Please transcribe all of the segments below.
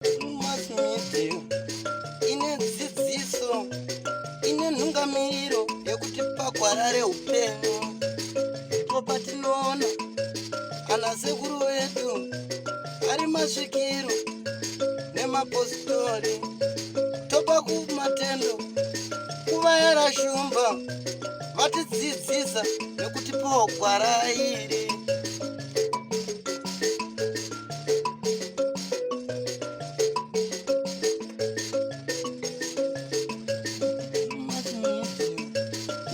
Drewmas Media ine dzidziso ine nhungamiro yekutipa gwara reupenyu ndipo patinoona ana sekuru vedu ari masvikiro nemapositori topa kumatendo kuvayera shumba vatidzidzisa nekutipawo gwara iri.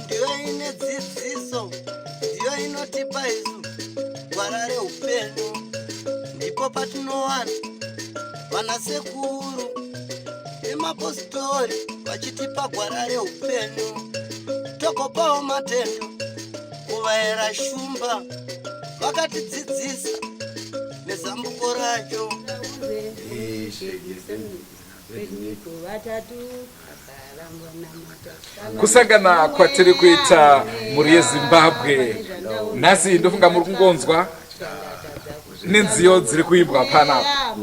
Ndiyo ine dzidziso, ndiyo inotipa isu gwara reupenyu. Ndipo patinowana vanasekuru nemapositori vachitipa gwara reupenyu, togopawo matendo kuvaera shumba vakatidzidzisa nezambuko racho. Kusangana kwatiri kuita mhuri yeZimbabwe nhasi, ndofunga muri kungonzwa nenziyo dziri kuimbwa panapa.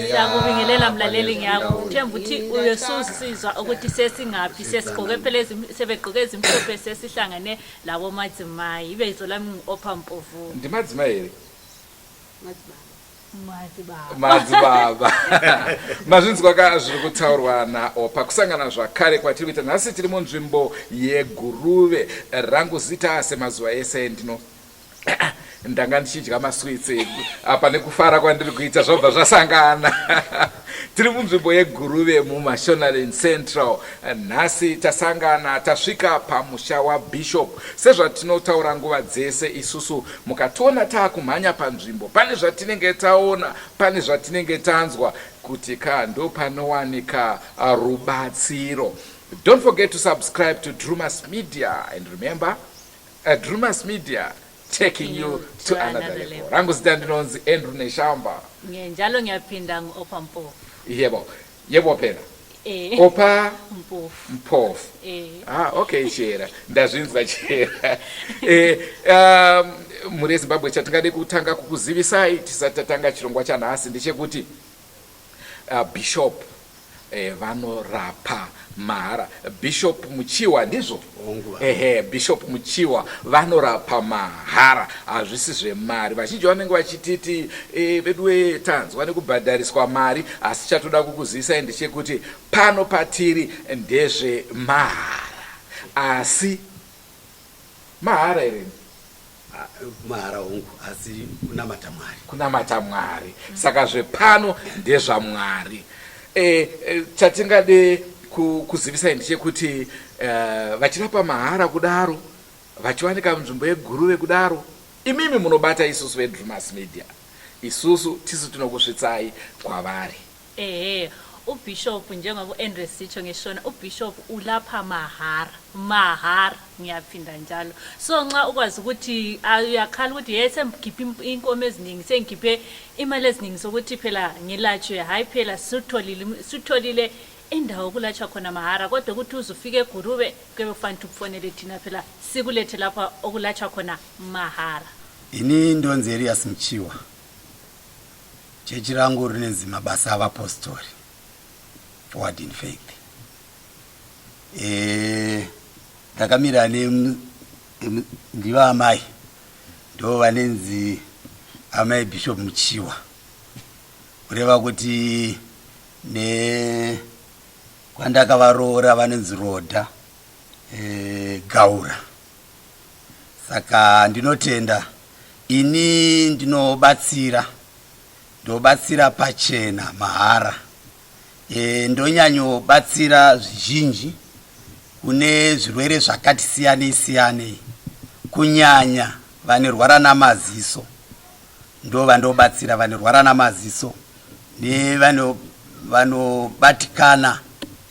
Siyakubingelela mlaleli, ngiyakuthemba ukuthi uyesusizwa ukuthi sesingaphi, sesigqoke phela sebegqoke ezimhlophe, sesihlangane labo madzimai. Ibizo lami ngu-Opha Mpofu. Ndimadzimai here? Madzibaba. Madzibaba. Mazvinzwa ka zviri kutaurwa naOpa. Kusangana zvakare kwatiri kuita nhasi, tiri munzvimbo yeGuruve. Rangu zita semazuva ese ndino ndanga ndichidya masweets apa nekufara kwandiri kuita zvabva zvasangana. Tiri munzvimbo yeGuruve muMashonaland Central. Nhasi tasangana, tasvika pamusha waBishop. Sezvatinotaura nguva dzese isusu, mukationa taakumhanya panzvimbo, pane zvatinenge taona, pane zvatinenge tanzwa kuti ka ndo panowanika rubatsiro. Don't forget to subscribe to Drumas Media and remember, Drumas Media, taking you to another level. Rangu zita ndinonzi Andrew Neshamba. Njalo ngiyaphinda, ngu-Opha Mpofu. Yebo, yebo phela. Opa Mpofu. Mpofu. Ah, okay, chera ndazvinzwa, chera. Mhuri yeZimbabwe, chatingade kutanga kukuzivisai tisati tatanga chirongwa chanhasi ndechekuti Bishop vanorapa mahara. Bishop Muchiwa, ndizvo? Ehe, Bishop Muchiwa vanorapa mahara, hazvisi zvemari. Vazhinji vanenge vachititi veduwe tanzwa nekubhadhariswa mari, asi chatoda kukuzivisai ndechekuti pano patiri ndezvemahara. Asi mahara here? Mahara hongu, asi kunamata Mwari. Kunamata Mwari, saka zvepano ndezvaMwari. Chatingade kuzivisai ndechekuti vachirapa mahara kudaro, vachiwanika munzvimbo yeGuruve kudaro, imimi munobata isusu veDrumas Media, isusu tisu tinokusvitsai kwavari. Ehe, ubishop, njengoba u-Andrew sitsho ngeshona, ubishop ulapha mahara, mahara, ngiyaphinda njalo. So nxa ukwazi ukuthi uyakhala ukuthi ye sengikhiphe inkomo eziningi, sengikhiphe imali eziningi sokuthi phela ngilatshwe, hhayi phela sutholile, sutholile indawo okulatshwa khona mahara, kodwa ukuthi uze ufike eGurube kuyabe kufanele ukuthi ukufonele thina phela sikulethe lapha okulatshwa khona mahara. Ini ndonzi Elias Muchiwa. Chechi rangu rinenzi Mabasa Avapostori, Forward in Faith. Ndakamira ne ndivo amai, ndo vanenzi amai Bishop Muchiwa, kureva kuti ne kwandakavaroora vanonzi Roda Gaura. Saka ndinotenda, ini ndinobatsira, ndobatsira pachena mahara. Ndonyanyobatsira zvizhinji kune zvirwere zvakati siyanei siyanei, kunyanya vanorwara namaziso ndo vandobatsira, vanorwara namaziso nevanobatikana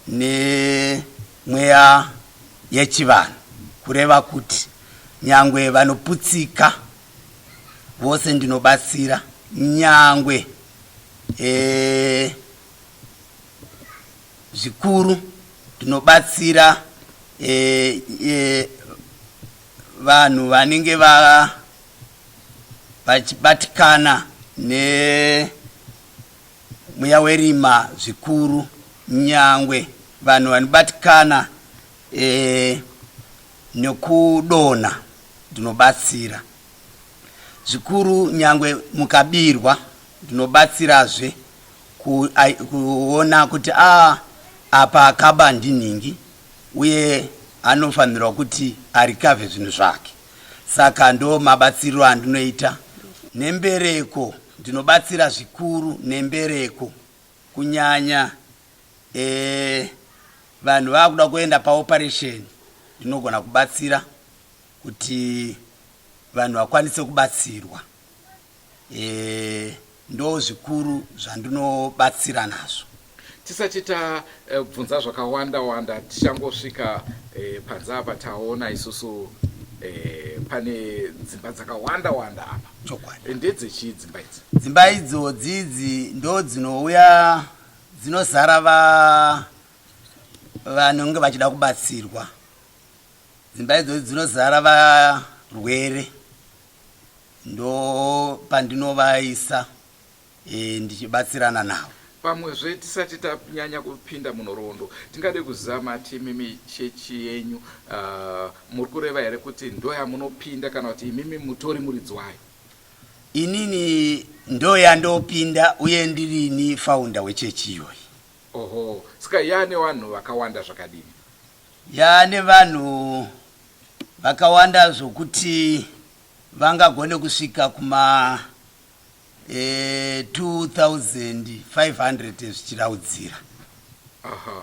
nemweya yechivanhu, kureva kuti nyangwe vanoputsika vose ndinobatsira, nyangwe zvikuru ndinobatsira vanhu vanenge vachibatikana. mweya werima zvikuru nyangwe vanhu vanobatikana e, nekudonha ndinobatsira zvikuru nyangwe mukabirwa ndinobatsirazve ku, kuona kuti a ah, apa akaba ndinhingi uye anofanirwa kuti arikavhe zvinhu zvake saka ndo mabatsiriro andinoita nembereko ndinobatsira zvikuru nembereko kunyanya e, vanhu vakuda kuenda paoperation ndinogona kubatsira kuti vanhu vakwanise kubatsirwa e, ndo zvikuru zvandinobatsira nazvo. Tisati tabvunza zvakawanda wanda tichangosvika e, panze apa taona isusu e, pane dzimba dzakawanda wanda apa. Chokwadi. Ndedzechii dzimba idzi? Dzimba idzodzi idzi ndo dzinouya dzinozara va vanonge vachida kubatsirwa. Dzimba idzodzi dzinozara varwere ndopandinovaisa e, ndichibatsirana navo. Pamwezve tisati tanyanya kupinda munhoroondo tingade kuziva mati imimi chechi yenyu uh, muri kureva here kuti ndoyamunopinda kana kuti imimi mutori muridzi wayo? Inini ndoyandopinda uye ndirini founder wechechi iyoyi. Oho, saka yane vanhu vakawanda zvakadini? Yane vanhu vakawanda zvokuti vangagone kusvika kuma e, 2500 zvichiraudzira. Aha.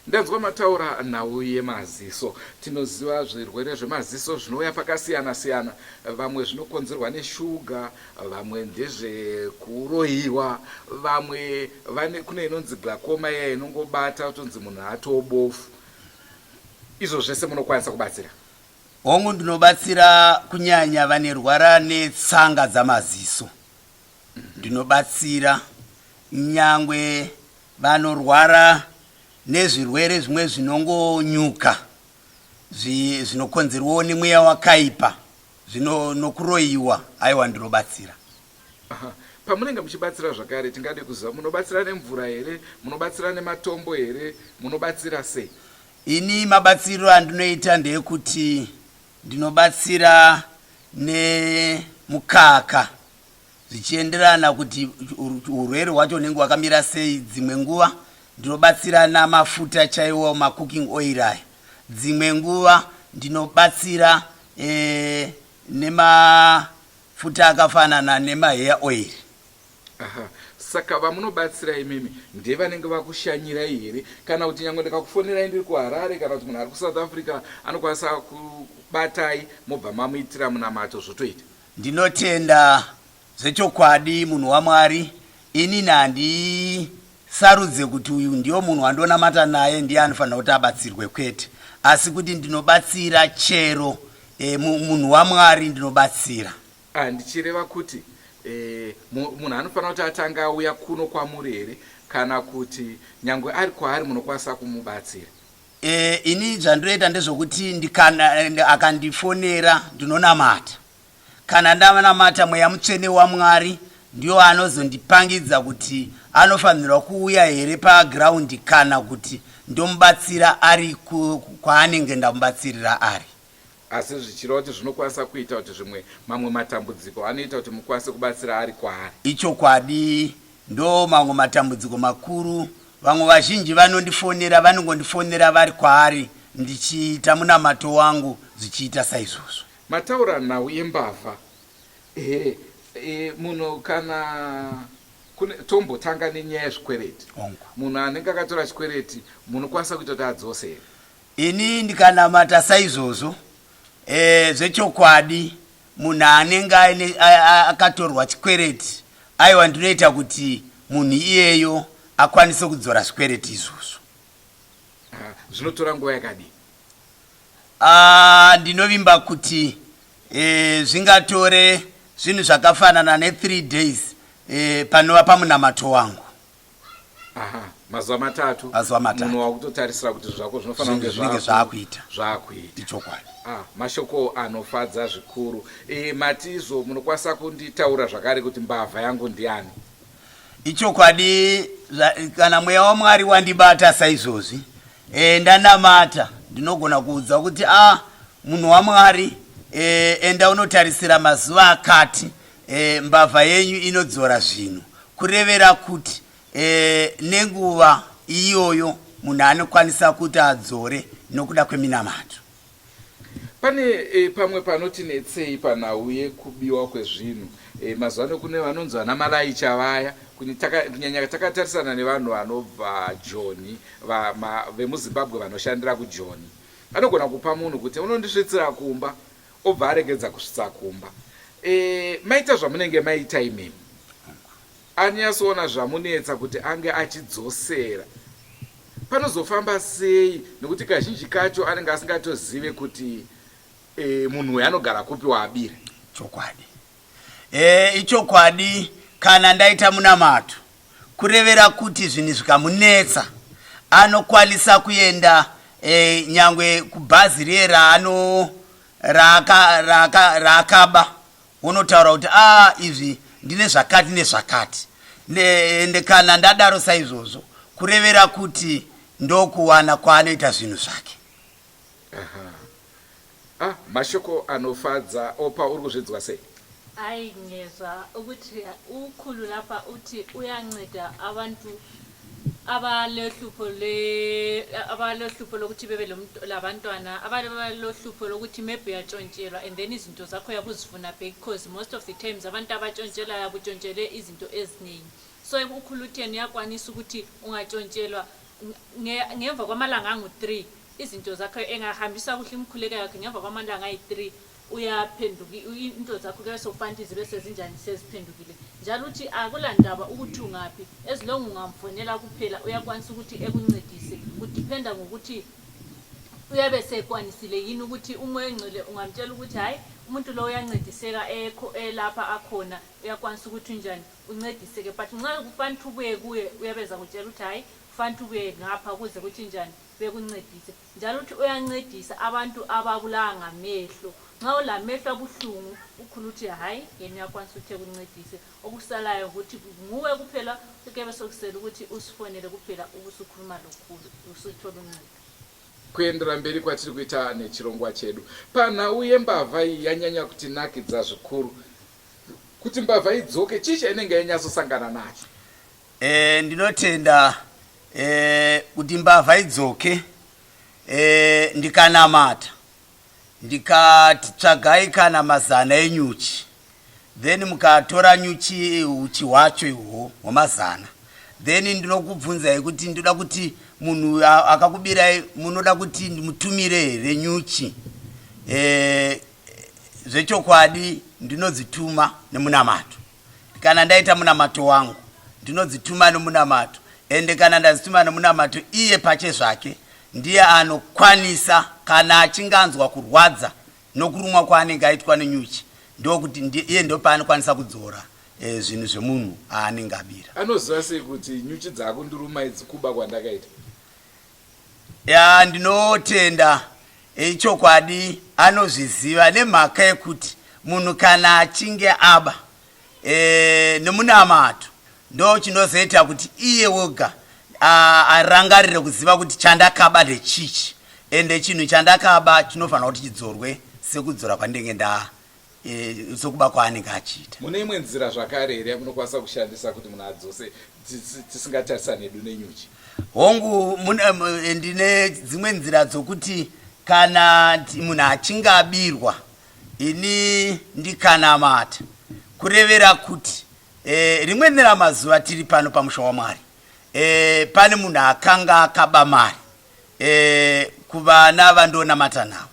Ndanzwa mataura nhau yemaziso. Tinoziva zvirwere zvemaziso zvinouya pakasiyana siyana. Vamwe zvinokonzerwa neshuga, vamwe ndezvekuroyiwa, vamwe vane kune inonzi glaucoma iya inongobata kutonzi munhu atoobofu. Izvo zvese munokwanisa kubatsira? Hongu ndinobatsira kunyanya vanerwara netsanga dzamaziso. Ndinobatsira nyangwe vanorwara nezvirwere zvimwe zvinongonyuka zvinokonzerwawo nemweya wakaipa zvino nokuroyiwa aiwa ndinobatsira. Aha. Pamunenge muchibatsira zvakare tingade kuziva munobatsira nemvura here, munobatsira nematombo here, munobatsira sei? Ini mabatsiriro andinoita ndeekuti ndinobatsira nemukaka zvichienderana kuti urwere hwacho unenge hwakamira sei. Dzimwe nguva ndinobatsira namafuta chaiwo macooking oil aya. Dzimwe nguva ndinobatsira e, nemafuta akafanana nemahair oil. Aha. Saka vamunobatsira imimi ndevanenge vakushanyirai here kana kuti nyange ndikakufonerai ndiri kuHarare kana kuti munhu ari kuSouth Africa anokwanisa kubatai mobva mamuitira munamato zvotoita? Ndinotenda zvechokwadi munhu waMwari inini handisarudze kuti uyu ndiyo munhu wandonamata naye ndiye anofanira kuti abatsirwe kwete asi kuti ndinobatsira chero e, munhu waMwari ndinobatsira. Ah, ndichireva kuti e, munhu anofanira kuti atange auya kuno kwamuri here kana kuti nyangwe ari kwaari munokwanisa kumubatsira? E, ini zvandinoita ndezvokuti ndikana akandifonera ndinonamata. Kana ndanamata mweya mutsvene waMwari ndiyo anozondipangidza kuti anofanirwa kuuya here paground kana kuti ndomubatsira ari kwaanenge ndamubatsirira ari. Asi zvichireva kuti zvinokwanisa kuita kuti zvimwe mamwe matambudziko anoita kuti mukwanise kubatsira ari kwaari. Ichokwadi ndo mamwe matambudziko makuru. Vamwe vazhinji vanondifonera vanongondifonera vari kwaari ndichiita munamato wangu zvichiita saizvozvo. Mataura nhau yembavha. Ehe e, munhu kana kune tombotanga nenyaya yezvikwereti. Hongu. Munhu anenge akatora chikwereti munokwanisa kuita kuti adzose here? Ini ndikanamata saizvozvo e, zvechokwadi munhu anenge aine akatorwa chikwereti aiwa ndinoita kuti munhu iyeyo akwanise kudzora zvikwereti izvozvo. Zvinotora nguva yakadii? Ah, ndinovimba kuti e, zvingatore zvinhu zvakafanana ne3 days e, panova pamunamato wangu. Aha, mazuva matatu. Mazuva matatu. Munhu wakutotarisira kuti zvako zvinofanira kunge zvinenge zvakuita. Zvakuita. Ichokwadi. Ah, mashoko anofadza zvikuru. E, mati izvo munokwanisa kunditaura zvakare kuti mbavha yangu ndiani? Ichokwadi, kana mweya waMwari wandibata saizvozvi, e, ndanamata, ndinogona kuudza kuti a ah, munhu waMwari, e, enda unotarisira mazuva akati, e, mbavha yenyu inodzora zvinhu, kurevera kuti e, nenguva iyoyo munhu anokwanisa kuti adzore nokuda kweminamato. Pane e, pamwe panoti netsei panhau yekubiwa kwezvinhu e, mazuva ano kune vanonzi vana malaicha vaya, kunyanya takatarisana nevanhu vanobva Joni, vemuZimbabwe vanoshandira kuJoni. Anogona kupa munhu kuti unondisvitsira kumba, obva aregedza kusvitsa kumba. E, maita zvamunenge maita imimi, anyatsoona zvamunetsa kuti ange achidzosera, panozofamba sei? Nekuti kazhinji kacho anenge asingatozive kuti e, munhu uyu anogara kupi waabira. Chokwadi. E, ichokwadi, kana ndaita munamato, kurevera kuti zvinhu zvikamunetsa anokwanisa kuenda e, nyangwe kubhazi riye raano raakaba raka, raka wonotaura kuti a ah, izvi ndine zvakati nezvakati, ende kana ndadaro saizvozvo, kurevera kuti ndokuwana kwaanoita zvinhu zvake. Aha. Ah, mashoko anofadza. Opa, uri kuzvinzwa sei? Hayi, ngezwa ukuthi ukhulu lapha uthi uyanceda abantu abalohlupho le abalohlupho lokuthi bebe labantwana, abalohlupho lokuthi maybe uyatshontshelwa and then izinto zakho uyabuzifuna back, because most of the times abantu abatshontshelayo abutshontshele izinto eziningi. So ukhulu uthi yena uyakwanisa ukuthi ungatshontshelwa, ngemva kwamalanga angu-3 izinto zakho engahambisa kuhle imikhuleko yakhe, ngemva kwamalanga ayi-3 uyaphenduka, into zakho kuyabe sekufanele ukuthi zibe sezinjani, seziphendukile. Njalo uthi akulandaba ukuthi ungaphi, as long ungamfonela kuphela uyakwanisa ukuthi ekuncedise. Kudiphenda ngokuthi uyabe sekwanisile yini ukuthi umoya ongcwele ungamtshela ukuthi hhayi, umuntu lo uyancediseka elapha akhona, uyakwanisa ukuthi unjani uncediseke. But nxa kufanele ukuthi ubuye kuye, uyabe ezakutshela ukuthi hhayi, kufanele ukuthi ubuye ngapha kuze kuthi njani bekuncedise. Njalo uthi uyancedisa abantu ababulawa ngamehlo. Nxa ulamehlo abuhlungu, ukhulu uthi hhayi, yena uyakwanisa ukuthi ekuncedise. Okusalayo ukuthi nguwe kuphela kuyabe sokusele ukuthi usifonele kuphela ubusukhuluma lokhulu usuthola uncedo. Kuendera mberi kwatiri kuita nechirongwa chedu panhau yembavha iyi yanyanya kutinakidza zvikuru. Kuti mbavha idzoke, chii chainenge yanyatsosangana nacho? E, ndinotenda e, kuti mbavha idzoke e, ndikanamata ndikati tsvagai kana mazana enyuchi, then mukatora nyuchi, uchi hwacho ihwo hwemazana, then ndinokubvunzai kuti ndoda kuti munhu akakubirai munoda kuti ndimutumire here nyuchi? E, zvechokwadi ndinodzituma nemunamato. Kana ndaita munamato wangu, ndinodzituma nomunamato, ende kana ndadzituma nomunamato, iye pache zvake ndiye anokwanisa, kana achinganzwa kurwadza nokurumwa kwaanenge aitwa nenyuchi, ndokuti iye ndopaanokwanisa kudzora e, zvinhu zvemunhu aanenge abira. Anoziva sei kuti nyuchi dzakunduruma idzi kuba kwandakaita? Ya, ndinotenda. Ichokwadi, anozviziva nemhaka yekuti munhu kana achinge aba e, nemunamato ndo chinozoita kuti iye woga arangarire kuziva kuti chandakaba ndechichi, ende chinhu chandakaba chinofanira kuti chidzorwe sekudzora kwandenge nda e, sokuba kwaanenge achiita. Mune imwe nzira zvakare here yamunokwanisa kushandisa kuti munhu adzose tisingatarisani hedu nenyuchi? Hongu, ndine dzimwe nzira dzokuti kana munhu achinge abirwa, ini ndikanamata, kurevera kuti e, rimweni ramazuva tiri pano pamusha waMwari, e, pane munhu akanga akaba mari e, kuvana vandonamata navo.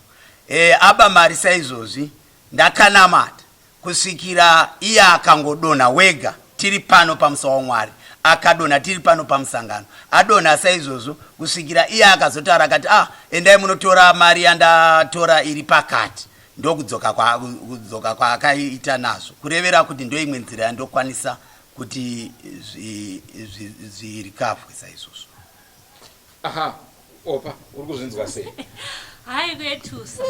E, aba mari saizvozvi, ndakanamata kusvikira iye akangodonha wega tiri pano pamusa waMwari, akadonha tiri pano pamusangano, adonha saizvozvo kusvikira iye akazotaura akati, ah, endai munotora mari yandatora iri pakati. Ndokudzoka kudzoka kwaakaita nazvo, kurevera kuti ndoimwe nzira yandokwanisa kuti zvirikavwe saizvozvo. Aha, Opa, uri kuzvinzwa sei? Hayi, kuyethusa.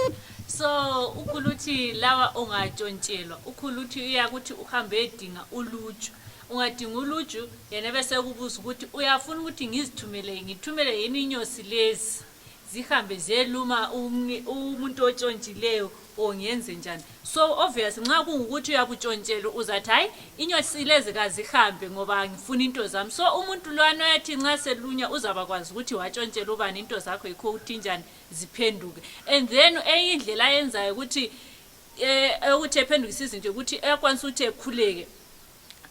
So ukhulu uthi lawa ungatshontshelwa, ukhulu uthi uyakuthi uhambe edinga uluju. Ungadinga uluju, yena besekubuza ukuthi uyafuna ukuthi ngizithumele, ngithumele yini inyosi lezi zihambe ziyeluma umuntu otshontshileyo or ngenze njani. So obvious nxa kungukuthi uyabutshontshela uzathi hayi inyosi lezi kazihambe ngoba ngifuna into zami. So umuntu lwana uyathi nxa selunya uzabakwazi ukuthi watshontshela ubani into zakho, yikho ukuthi njani ziphenduke. And then enye indlela ayenzayo ukuthi ukuthi ephendukise izinto ukuthi uyakwanisa ukuthi ekhuleke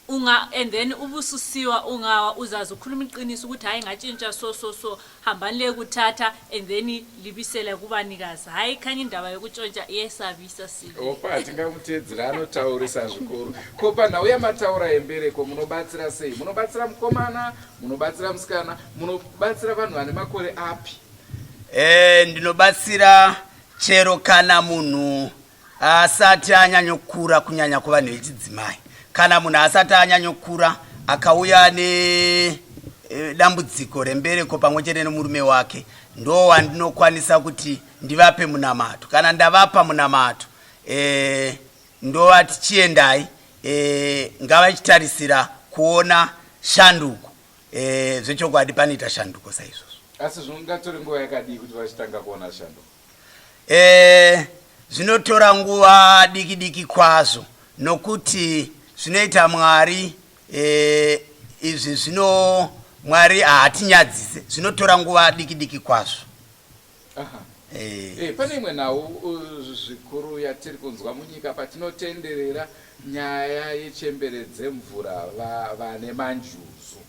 unga and then ubususiwa ungawa uzaze ukhuluma iqiniso ukuthi hhayi ngatshintsha so so so, hambani leyekuthatha and then libisele kubanikazi. Hhayi khanya indaba yokutshontsha iyesabisa sibili. Opa tingamuteedzera anotaurisa zvikuru. Ko panhau yamataura yembereko munobatsira sei? Munobatsira mukomana, munobatsira musikana, munobatsira vanhu vane makore api? Ndinobatsira chero kana munhu asati anyanyokura, kunyanya kuvanhu vechidzimai. Kana munhu asati anyanyokura akauya nedambudziko rembereko pamwe chete nemurume wake, ndo wandinokwanisa kuti ndivape munamato. Kana ndavapa munamato, ndovati chiendai, ngavachitarisira kuona shanduko. Zvechokwadi panoita shanduko saizvozvo. Asi zvingatore nguva yakadii kuti vachitanga kuona shanduko? Zvinotora nguva diki diki kwazvo, nokuti zvinoita Mwari, izvi zvino Mwari haatinyadzise, zvinotora nguva diki diki kwazvo. Pane imwe nhau zvikuru yatiri kunzwa munyika patinotenderera, nyaya yechembere dzemvura vane manjuzu.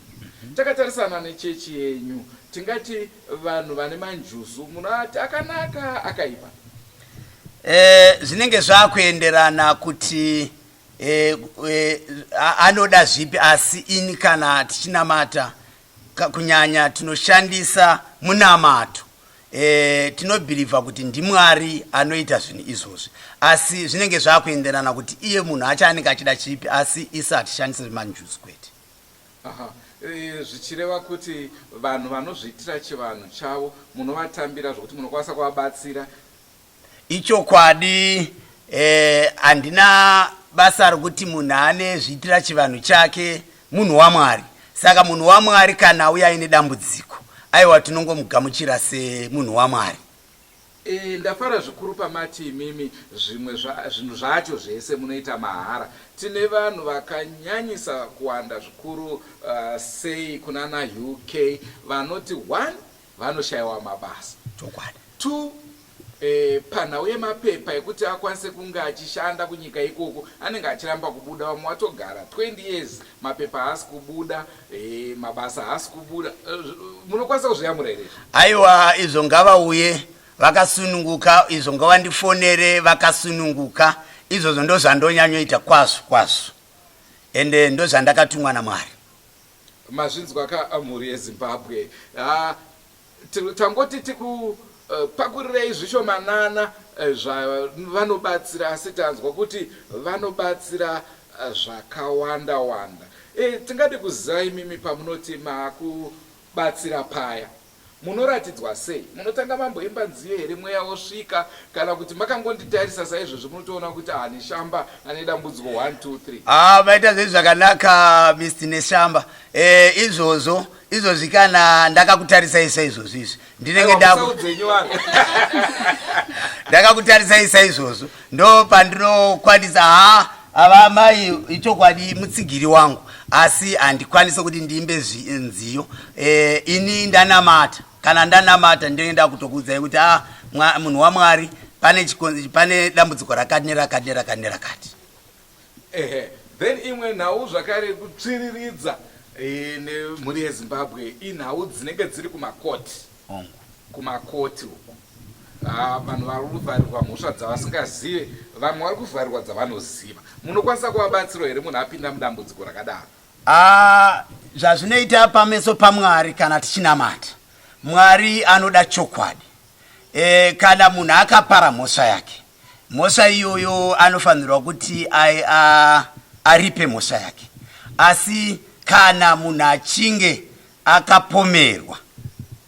Takatarisana nechechi yenyu, tingati vanhu vane manjuzu munoti akanaka, akaipa? Zvinenge zvakuenderana kuti anoda zvipi, asi ini kana tichinamata, kunyanya tinoshandisa munamato, tinobhilivha kuti ndiMwari anoita zvinhu izvozvi, asi zvinenge zvakuenderana kuti iye munhu acho anenge achida chipi, asi isu hatishandise manjuzu kwete. Aha. Zvichireva kuti vanhu vanozviitira chivanhu chavo munovatambira zvokuti munokwanisa kuvabatsira? Ichokwadi, handina basa rokuti munhu ane zviitira chivanhu chake, munhu waMwari. Saka munhu waMwari kana auya aine dambudziko, aiwa, tinongomugamuchira semunhu waMwari. Ndafara zvikuru pamati imimi zvimwe zvinhu zvacho zvese munoita mahara. Tine vanhu vakanyanyisa kuwanda zvikuru sei kunana UK vanoti one vanoshaiwa mabasa. Chokwadi. Two, panhau yemapepa ekuti akwanise kunge achishanda kunyika ikoko anenge achiramba kubuda, vamwe vatogara 20 years mapepa haasi kubuda, mabasa haasi kubuda. Munokwanisa kuzviyamura here izvi? Aiwa, izvo ngavauye vakasununguka, izvo ngavandifonere vakasununguka. Izvozvo ndozvandonyanyoita kwazvo kwazvo, ende ndozvandakatumwa naMwari. Mazvinzwa ka mhuri yeZimbabwe. Tangoti tikupakurirei zvishomanana zvavanobatsira, asi tanzwa kuti vanobatsira zvakawanda wanda. Tingade kuziva imimi pamunoti makubatsira paya, munoratidzwa sei? Munotanga mamboimba nziyo here mweya wosvika, kana kuti makangonditarisa saizvozvi munotoona kuti Neshamba ane dambudziko 1 2 3? Maita zvezvi zvakanaka Mr Neshamba. Izvozvo izvozvi kana ndakakutarisai saizvozvo izvi ndinenge ndakakutarisai saizvozvo, ndo pandinokwanisa. Ha, ava amai ichokwadi mutsigiri wangu, asi handikwanisi kuti ndiimbe nziyo. Ini ndanamata, kana ndanamata ndinenge ndakutokuudzai kuti munhu waMwari, pane dambudziko rakati nerakati nerakati nerakati. Ehe, then imwe nhau zvakare kutsviriridza nemhuri yeZimbabwe inhau dzinenge dziri kumakoti. Kumakoti uku vanhu vari kuvharirwa mhosva dzavasingazive, vamwe vari kuvharirwa dzavanoziva. Munokwanisa kuvabatsirawo here munhu apinda mudambudziko rakadaro? Zvazvinoita pameso paMwari, kana tichinamata, Mwari anoda chokwadi. Kana munhu akapara mhosva yake, mhosva iyoyo anofanirwa kuti aripe mhosva yake. Asi kana munhu achinge akapomerwa,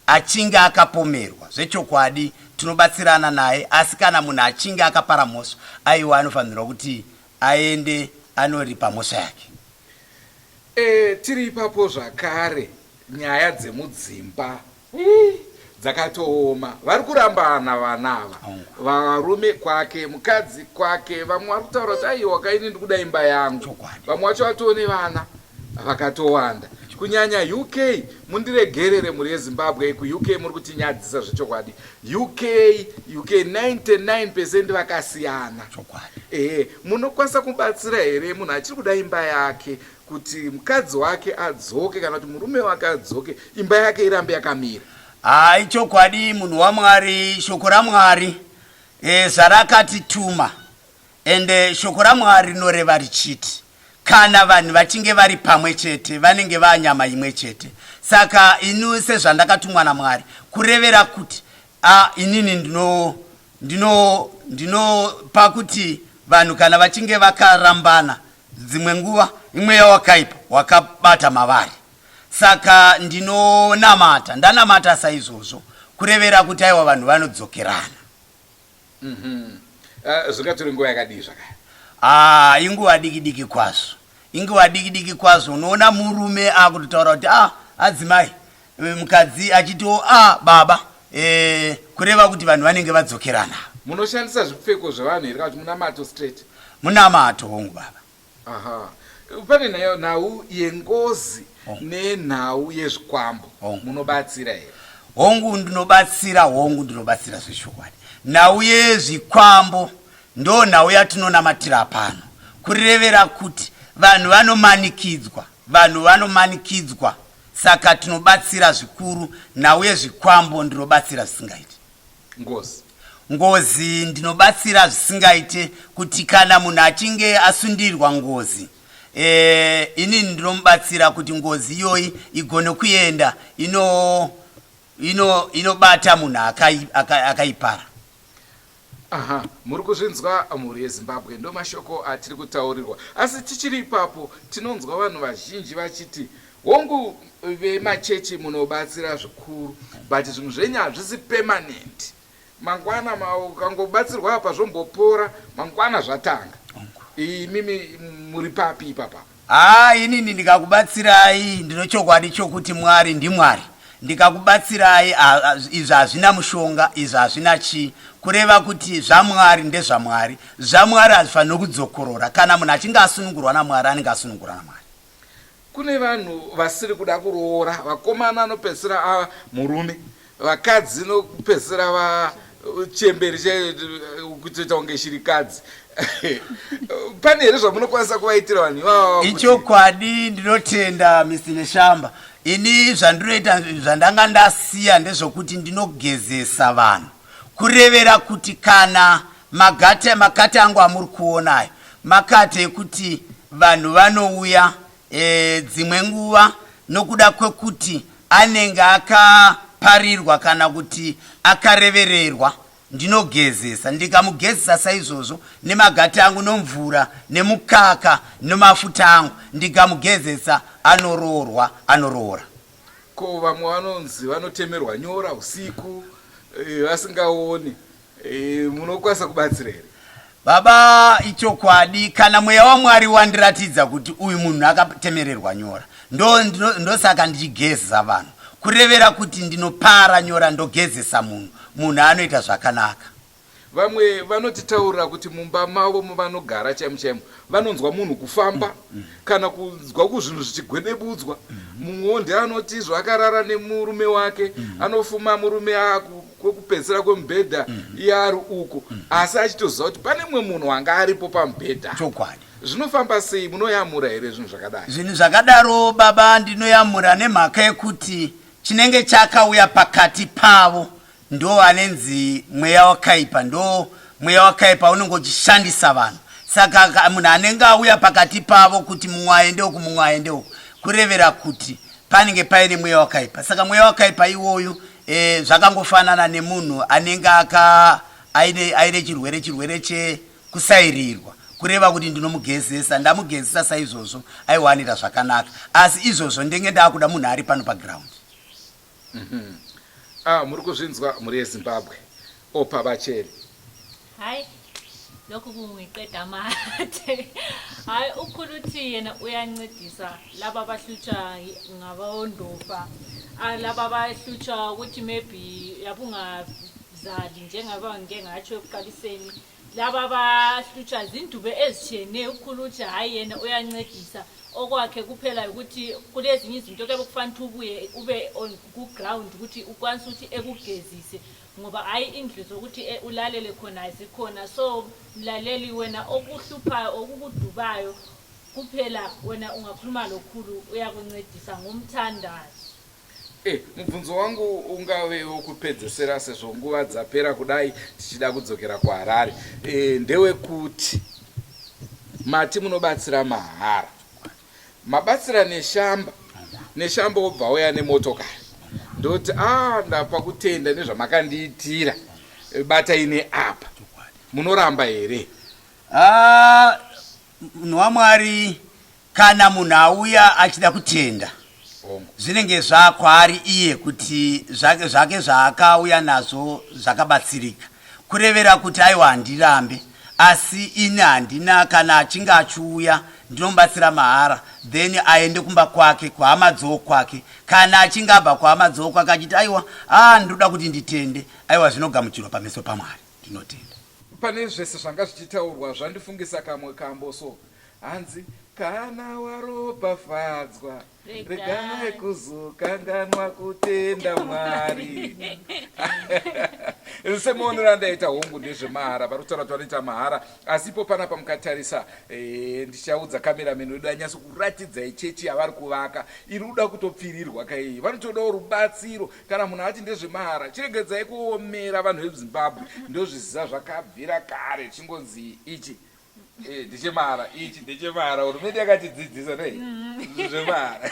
achinge akapomerwa zvechokwadi, tinobatsirana naye. Asi kana munhu achinge akapara mhosva, aiwa, anofanirwa kuti aende anoripa mhosva yake. E, tiri ipapo zvakare nyaya dzemudzimba dzakatooma vari kurambana vana ava varume kwake mukadzi kwake vamwe vari kutaura kuti aiwa kaini ndikuda imba yangu vamwe vacho vatoo nevana vakatowanda kunyanya UK mundiregerere mhuri yeZimbabwe kuUK muri kutinyadzisa zvechokwadi UK UK 99 percent vakasiyana ehe munokwanisa kubatsira here munhu achiri kuda imba yake kuti mukadzi wake adzoke kana kuti murume wake adzoke imba yake irambe yakamira Haa ichokwadi munhu waMwari shoko raMwari e, zvarakatituma ende shoko raMwari rinoreva richiti kana vanhu vachinge vari pamwe chete vanenge vaanyama imwe chete saka ini sezvandakatumwa naMwari kurevera kuti a inini ndino ndino ndinopa kuti vanhu kana vachinge vakarambana dzimwe nguva imweya wakaipa wakabata mavari Saka ndinonamata, ndanamata saizvozvo, kurevera kuti aiwa vanhu vanodzokerana. Mm -hmm. Zvingatore nguva yakadii zvakare? Ah, inguva diki diki kwazvo. Inguva diki diki kwazvo. Unoona murume akutotaura kuti ah, adzimai, eh, mukadzi achitiwo ah, baba. Eh, kureva kuti vanhu vanenge vadzokerana. Munoshandisa zvipfeko zvevanhu here kana kuti munamato straight? Munamato hongu baba. Aha. Pane nhau yengozi oh. nenhau yezvikwambo oh. Munobatsira here? Hongu ndinobatsira, hongu ndinobatsira zvechokwadi. Nhau yezvikwambo ndo nhau yatinonamatira pano, kurevera kuti vanhu vanomanikidzwa, vanhu vanomanikidzwa, saka tinobatsira zvikuru. Nhau yezvikwambo ndinobatsira zvisingaiti. Ngozi. Ngozi ndinobatsira zvisingaite kuti kana munhu achinge asundirwa ngozi e, inini ndinomubatsira kuti ngozi iyoyi igone kuenda ino ino inobata munhu akaipara aka, aka Aha, muri kuzvinzwa mhuri yeZimbabwe, ndomashoko atiri kutaurirwa. Asi tichiri ipapo, tinonzwa vanhu vazhinji vachiti hongu vemachechi munobatsira zvikuru but zvinhu zvenyu hazvisi permanent. Mangwana ukangobatsirwa apa zvombopora, mangwana zvatanga. Imimi muri papi ipapa? Haa inini ndikakubatsirai ndinochokwadi chokuti Mwari ndiMwari. Ndikakubatsirai izvi hazvina mushonga, izvi hazvina chii. Kureva kuti zvaMwari ndezvaMwari. ZvaMwari hazvifaniri kudzokorora. Kana munhu achinge asunungurwa naMwari anenge asunungurwa naMwari. Kune vanhu vasiri kuda kuroora, vakomana anopedzisira ava murume, vakadzi nokupedzisira vachemberi kutoita kunge shirikadzi. Pane here zvamunokwanisa kuvaitira vanhu ivava? Ichokwadi, ndinotenda Mr Neshamba. Ini zvandinoita zvandanga ndasiya ndezvokuti ndinogezesa vanhu, kurevera kuti kana magate makate angu amuri kuona ayo makate ekuti vanhu vanouya e, dzimwe nguva nokuda kwekuti anenge akaparirwa kana kuti akarevererwa ndinogezesa ndikamugezesa saizvozvo nemagate angu nomvura nemukaka nemafuta angu ndikamugezesa anoroorwa anoroora Ko vamwe vanonzi vanotemerwa nyora usiku eh, vasingaoni eh, munokwanisa kubatsira here? Baba, ichokwadi kana mweya waMwari wandiratidza kuti uyu munhu akatemererwa nyora ndosaka ndo ndichigeza vanhu kurevera kuti ndinopara nyora ndogezesa munhu munhu anoita zvakanaka. Vamwe vanotitaurira kuti mumba mavo mavanogara chaimo chaimo vanonzwa munhu kufamba kana kunzwa kuzvinhu zvichigwedebudzwa. Mumwewo ndiye anoti izvo akarara nemurume wake anofuma murume kwekupedzisira kwemubhedha iye ari uko asi achitoziva kuti pane mumwe munhu anga aripo pamubhedha. Chokwadi. Zvinofamba sei? Munoyamura here zvinhu zvakadai? Zvinhu zvakadaro baba ndinoyamura nemhaka yekuti chinenge chakauya pakati pavo Ndo anenzi mweya wakaipa ndo mweya wakaipa unenge uchishandisa vanhu saka munhu anenge auya pakati pavo kuti mumwe aende uku mumwe aende uku kurevera kuti panenge paine mweya wakaipa saka mweya wakaipa iwoyu e, zvakangofanana nemunhu anenge aka aine, aine chirwere chirwere chekusairirwa kureva kuti ndinomugezesa ndamugezesa saizvozvo aiwanira zvakanaka asi izvozvo ndenge ndakuda munhu ari pano paground Mm-hmm. Ah, muri kuzvinzwa mhuri yeZimbabwe. Opa Bacheli. Hai. Lokhu kungiqeda amathe. Hhayi, ukhulu uthi yena uyancedisa laba abahlutshwa ngabondofa, laba abahlutshwa ukuthi maybe yabe ungazali njengoba ngike ngatsho ekuqaliseni, laba abahlutshwa zindube ezitshiyeneyo. Ukhulu uthi hhayi, yena uyancedisa. Okwakhe kuphela ukuthi kulezinye izinto kuyabe kufanele ukuthi ubuye ube on ku-ground ukuthi ukwanise ukuthi ekugezise, ngoba hhayi indlu zokuthi ulalele khona zikhona. So mlaleli, wena okuhluphayo, okukudubayo kuphela, wena ungakhuluma lokhulu, uyakuncedisa ngomthandazo. Eh, mubvunzo wangu ungave wokupedzesera sezvo nguva dzapera kudai tichida kudzokera kuHarare. Eh, ndewekuti mati munobatsira mahara. Mabatsira Neshamba. Neshamba wobva auya nemotokari. Ndoti ah ndapa kutenda nezvamakandiitira. Eh, batai neapa. Munoramba here? Ah, munhu waMwari, kana munhu auya achida kutenda, zvinenge zvakwaari iye kuti zvake zvake zvaakauya nazvo zvakabatsirika, kurevera kuti aiwa handirambe, asi ini handina. Kana achinge achiuya ndinomubatsira mahara, then aende kumba kwake kuhama dzokwake. Kana achinge abva kuhama dzokwake achiti aiwa, a ndinoda kuti nditende, aiwa zvinogamuchirwa pameso paMwari, ndinotenda. Pane zvese zvanga zvichitaurwa zvandifungisa kamwe kambo so, hanzi kana waropafadzwa regai kuzokanganwa kutenda Mwari. Semuonero andaita, hongu ndezvemahara, vari kutaura kuti vanoita mahara, asi ipo panapa mukatarisa, ndichaudza cameraman wedu anyatso kuratidzai chechi yavari kuvaka iri kuda kutopfirirwa kaiyi. Vanotodawo rubatsiro. Kana munhu ati ndezvemahara, chiregedzai kuomera. Vanhu veZimbabwe ndozviziva, zvakabvira kare chingonzi ichi ndechemahara, ichi ndechemahara. Hurumende yakatidzidzisa nei zvemahara.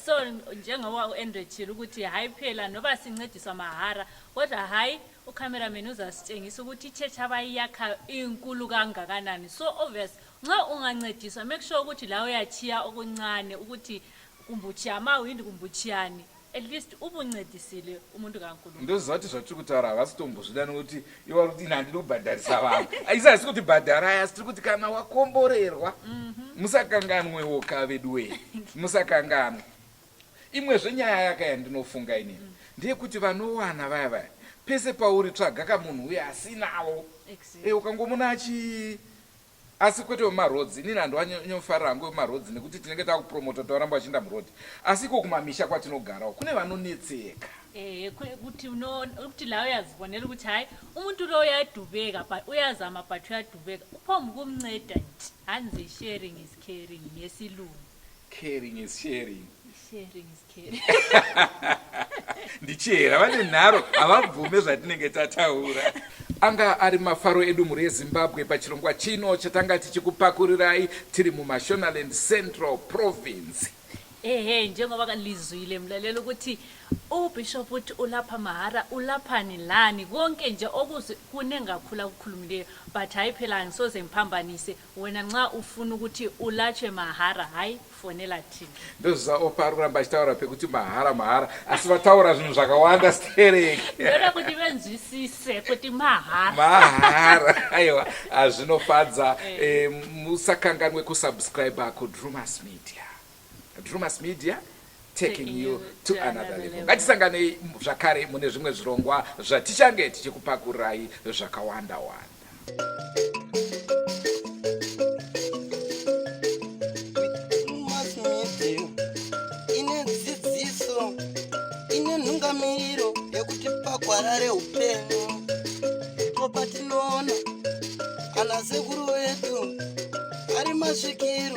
So njengoba u-Andrew tshilo ukuthi hayi phela noba sincediswa mahara, kodwa hayi ucameraman uzasitshengisa ukuthi ichurch abayiyakhayo inkulu kangakanani. So obvious, nxa ungancediswa, make sure ukuthi la uyachiya okuncane, ukuthi kumbe uchiya amawindi kumbe uchiyani, at least ubuncedisile umuntu kaNkulunkulu. Ndoziva kuti zvatiri kutaura havasi tombozvida, nekuti ivo vari kuti ini handidi kubhadharisa vanhu. Aisi hasi kuti bhadharai, asi tiri kuti kana wakomborerwa musakanganwewo ka veduwee, musakanganwe. Imwezve nyaya yaka yandinofunga inini ndeyekuti vanowana vaya vaya, pese pauri tsvaga kamunhu uye asinawo. Ukangomuna achi asi kwete vemaroads, inini handiwanyanyofarira hangu vemaroads nekuti tinenge takupromota kuti varambe vachienda muroad, asi iko kumamisha kwatinogarawo kune vanonetseka. Ehe, kuti kuti la uyazibonela ukuthi hayi umuntu lo uyadubeka, but uyazama, but uyadubeka, uphomba ukumnceda nje. Hanzi sharing is caring ngesilungu. Caring is sharing. Sharing is caring. Ndichihera vane nharo, havabvume zvatinenge tataura. Anga ari mafaro edu mhuri yeZimbabwe pachirongwa chino chatanga tichikupakurirai tiri muMashonaland Central Province. Ehe, njengoba lizwile mlaleli ukuthi ubishop uthi ulapha mahara, ulaphani lani, konke nje okuzwe kuningi kakhulu akukhulumileyo, but hayi phela angisoze ngiphambanise. Wena nxa ufuna ukuthi ulatshwe mahara, hayi fonela thina. Ndoziva Opa ari kuramba achitaura pekuti mahara mahara, asi vataura zvinhu zvakawanda stereki. Ndoda kuti venzwisise kuti mahara. Mahara, aiwa zvinofadza. Musakanganwe kusubscribe kuDrumas Media. Drumas Media, taking you to another level. Ngatisanganei zvakare mune zvimwe zvirongwa zvatichange tichikupakurirai zvakawanda wanda. Drumas Media ine dzidziso, ine nhungamiriro yekuti pagwara reupenyu ndipo patinoona ana sekuru vedu ari masvikiro.